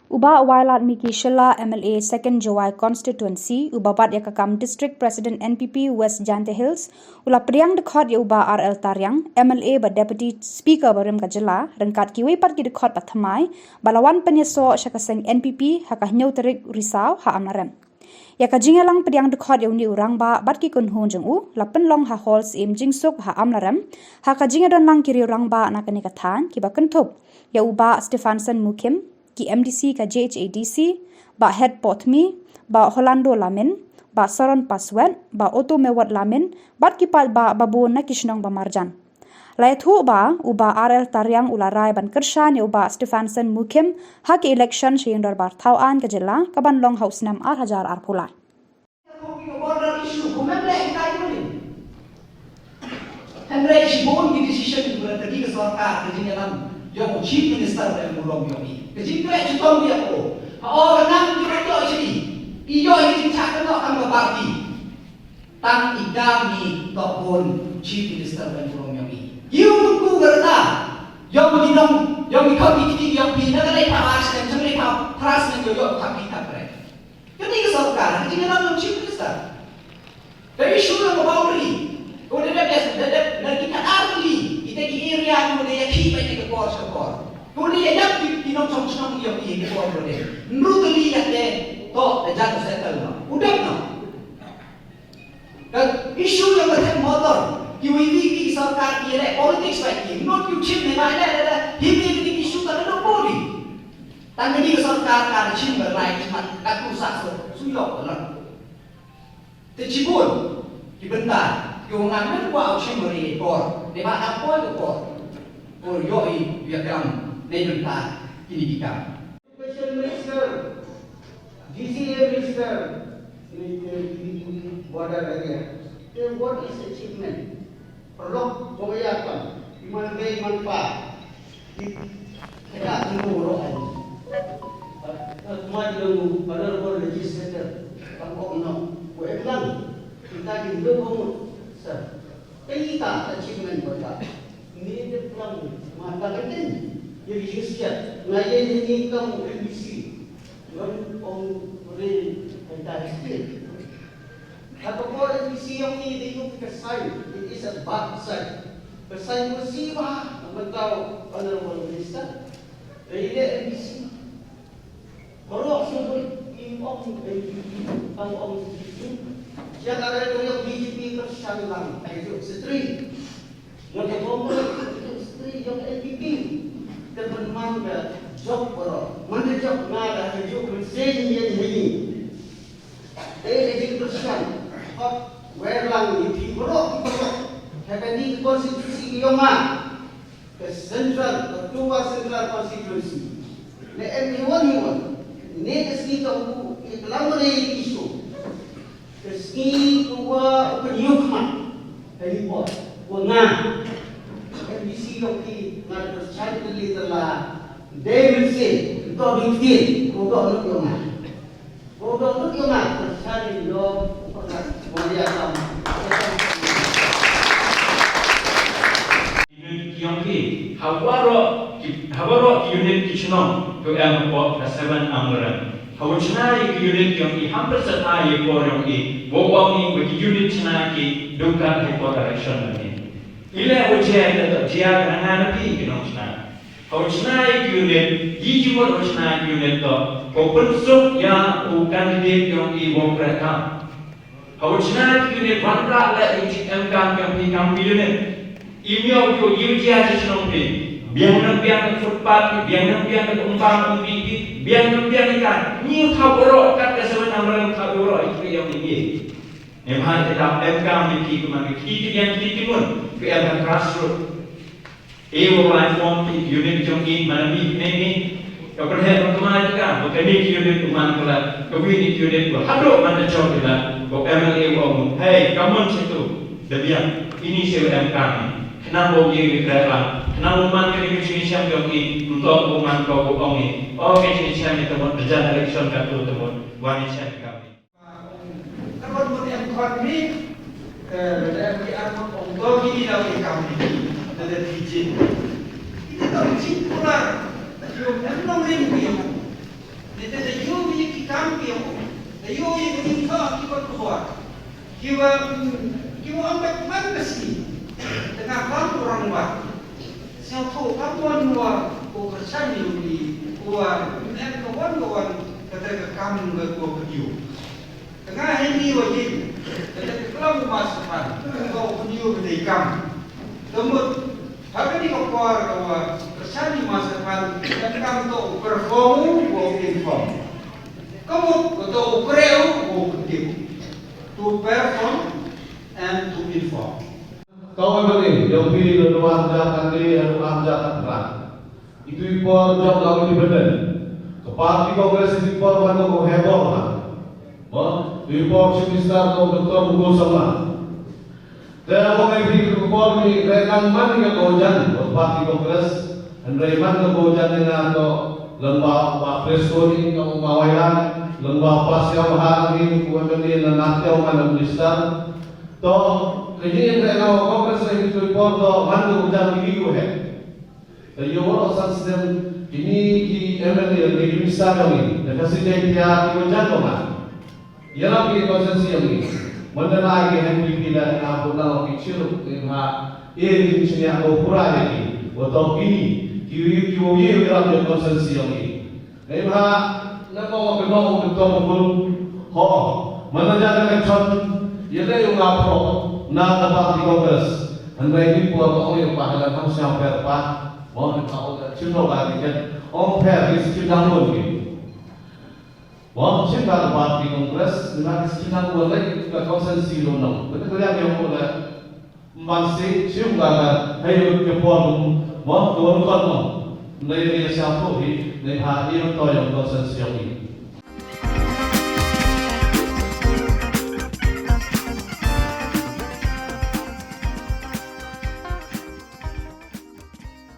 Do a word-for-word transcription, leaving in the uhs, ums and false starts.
U Bah Wailadmiki Shylla, M L A Second Jowai Constituency, uba bat ïa ka kam District President N P P West Jaintia Hills, u la pdiang dkhot ïa u Bah R L Tariang, M L A bad Deputy Speaker barim ka jylla, ryngkat kiwei pat ki dkhot ba thymmai, ba la wan pynïasoh sha ka seng N P P ha ka hynñiew tarik Risaw ha Amlarem. Ïa ka jingïalang pdiang dkhot ïa une u rangbah bad ki kynhun jong u la pynlong ha Hall Syiem Jingsuk ha Amlarem, ha ka jingïadonlang ki riew rangbah na kane ka thaiñ kiba kynthup ïa u Bah Stephanson Mukhim, ki M D C ka J H A D C, Bah Hed Pothmi, Bah Holando Lamin, Bah Saron Paswet, Bah Oto Mewat Lamin, bad ki paidbah babun na ki shnong ba marjan. La ïathuh ba u Bah R L Tariang u la rai ban kyrshan ïa u Bah Stephanson Mukhim ha ki election sha ïing dorbar thaw aiñ ka jylla kaban long ha u snem ar hajar arphew lai. Hynrei shibun ki decision kiba la trei ka sorkar, ka jingïalam ïa u Chief Minister ba ïa u long ïa u. Ka jingtrei chitom ïa u. Ha o ka nam ki ba ïoh shi. I ïoh i jingchak ka noh kam ka party. Tang i kam i toh bun Chief Minister ba ïa u long ïa u. Ïa u ku ka rta. Ïa u ki nong, ïa u ki khot ki kti ïa u phi na ka dei pha ar snem, jong dei pha phra snem ïa u ïoh khot ki khot re. Kane ka sorkar, ka jingïalam jong Chief Minister. Ka issue jong ka boundary. Ko dei dep, dep, dep, na ki khatar tylli, kita ki area ko dei ïakhih beit na ka por sha ka por. Ko dei ïa ïap ki, ki nongshong shnong ïa ki ka por ko dei. Hynriew tylli ïa te, to, da jan settle noh. U dep noh. Ka issue jong ka thep motor, kiwei kiwei ki sorkar ki ïaleh politics beit ki. Not ki u chim ne ba ïaleh, ïaleh, ïaleh. Hi ki, ki issue ka la dei body. Tang kane ka sorkar ka la shim ba lai khmat katto sah shuh, shu ïoh ka long. Te shibun ki bynta kiba ngan nym kwah u shim ha ri por, ne ba dang poi ka por. Ko ïoh i ïa kam ne bynta kine ki kam. Education Minister, D C A Minister, kine ki border area. Then what is achievement? Paralok jong ka ïa kam, i man mei man pa, i kata ki nong roh ai. Ka, ka, ka, Honorable Legislator, ka kong no, ko em lang, kita ki nong roh, sir. Ka ita ka achievement ko ita. Ni de plang, ma ta ka tin, ye ki jingsiat, nga ye ni ni kam M D C. Ngan ong re, ka ita ki siat. Ha ka por N P C ïong i dei ïong ka sign, it is a bad sign. Ka sign ko si ba, mynta Honorable Minister, dei le N P C. Baroh shuh i ong N P P, tang ong N P P. Ïa ka re ko ïong B J P kyrshan lang, ai ïong Shatri. Ïong ka Congress, Shatri, ïong N P P. Te pynman ka jop baroh. Man ka jop nga da ka jop mynsiem ïa ngi. Te ka jingkyrshan, hok wer lang ïa phi baroh, phi baroh. Ha kane ka constituency ka ïong nga. Ka Central, ka Toba Central Constituency. Ne em ni wan ni wan. Ne ka sngi ka u, ka lam ne ka issue. Ka sngi ka wa, ka nyuk ma. Ka ni bot. Wa nga. Ka M D C ka ki, nga ka chan ka li tala. Dei mynsiem, to dei ktien, ko to nuk yong nga. Ko to nuk yong nga, ka chan ni do, ko na, ko ya kam. Unit yong ki, ha waroh ki, ha waroh ki unit ki chnong, to em ko ka seven Amlarem. Ha u chna ïa ki unit yong ki, ham pyrsa ïa por yong ki, wo wong ni, wa ki unit chna ki, duka ïa por election ni. Ile wo jia ïa to jia ka na nga na phi ki nong chna. Ha u chna ïa ki unit, i jingmut ha u chna ïa ki unit to, ko pynsuk ïa u candidate yong i wa u kren kam. Ha u chna ïa ki unit wanrah leh ïa u jingem kam yong phi kam ki unit. I miaw ki u jiw jia jia shnong phi. Biang nang biang ka footpath phi, biang nang biang ka umpang umbi phi, biang nang biang ka. Ni u thaw baroh kat ka seven Amlarem u thaw baroh ïa ki yong i. Ne bha ïa ka em kam ïa ki kumne ki ki biang ki ki mun. Ki em ha grassroot. E wa lai form ki unit jong i mana mi ne ni. Ka pynheh ba kmai ka, ba kane ki unit u man ka la, ka wi ni ki unit ba haduh man da jong ki la, ba M L A wa mu. Hei, ka mon chitu. Da biang, ini se wa em kam. Khnang ba ye wi kra la. Khnang ba man kane ka jingchem jong i, ntok ba man ko ba ong i. O ka jingchem ni tamut, da jan election ka tu tamut. Wa ni chem ka. Ka ban mut em khot ni, eh, lada em ki ar mut ong to ki ni dau ki kam ni, lada ki jin. Kita tau jin pula, ki ong em nong ring ki ong. Kiwa, kiwa ong ka man ka sngi. Tengah kam orang wa. Siang tho kam wan wa ko kersan ni uli wa em ka wan ka wan kata ka kam ka ko kediu. Tengah ini wa jin kata ka kelam ma sepan ko kediu kata kam. Temut haka ni ka por ka wa kersan ni ma sepan kan kam to perform ko inform. Kamu ko to kreu ko kediu. To perform and to inform. Kau ambil ni, yang pi lu nuan jaka ni, anu am jaka terang. Itu ipor jauh kau independen. Ke parti Kongres itu ipor mana kau hebor ha. Mo, ipor Chief Minister kau Doktor Mukul Sangma. Te ong ai pi ke por ni, re nang man ya kau jan, parti Kongres. Hynrei man ka bau jan ïa nga to lem bad ba Presto ni ka u Mawairan, lem bad Pasiaw Bahar ni ku M L A na Natiaw man u minister. To ka ji ïa nga Congress ïa ki tu por to man ka bau jan ki ku he. Ka ïa wa san snem kini ki M L A ki minister ka ni da ka si jai tia ki bau jan to man. Ïarap ïa ka constituency ïong i. Mynta la ki N P P la nga pun na ki chiruk ni ha. Ïa ki chini ko pura ïa ki. Wa to kini ki wi ki wi ïarap ïa ka constituency ïong i. Ni ha na ko wa kno u to ko pun. Ho. Mynta ja ka chon ïa le ïong nga pro na ka party Congress. Hynrei ni por ko ïa pa la kam siang per pa. Mo ni ka o ka chim no ka ni ken. Ong per ki chim dang mon ki. Wa chim ka party Congress, na ki skin ang wa lek ka constituency lo no. Bete ko yang yang ko la. Man si chim ka ka, hey, ke por mo, mo, ko no kon mo. Nei ni sa po hi, nei ha i to yang constituency yang ni.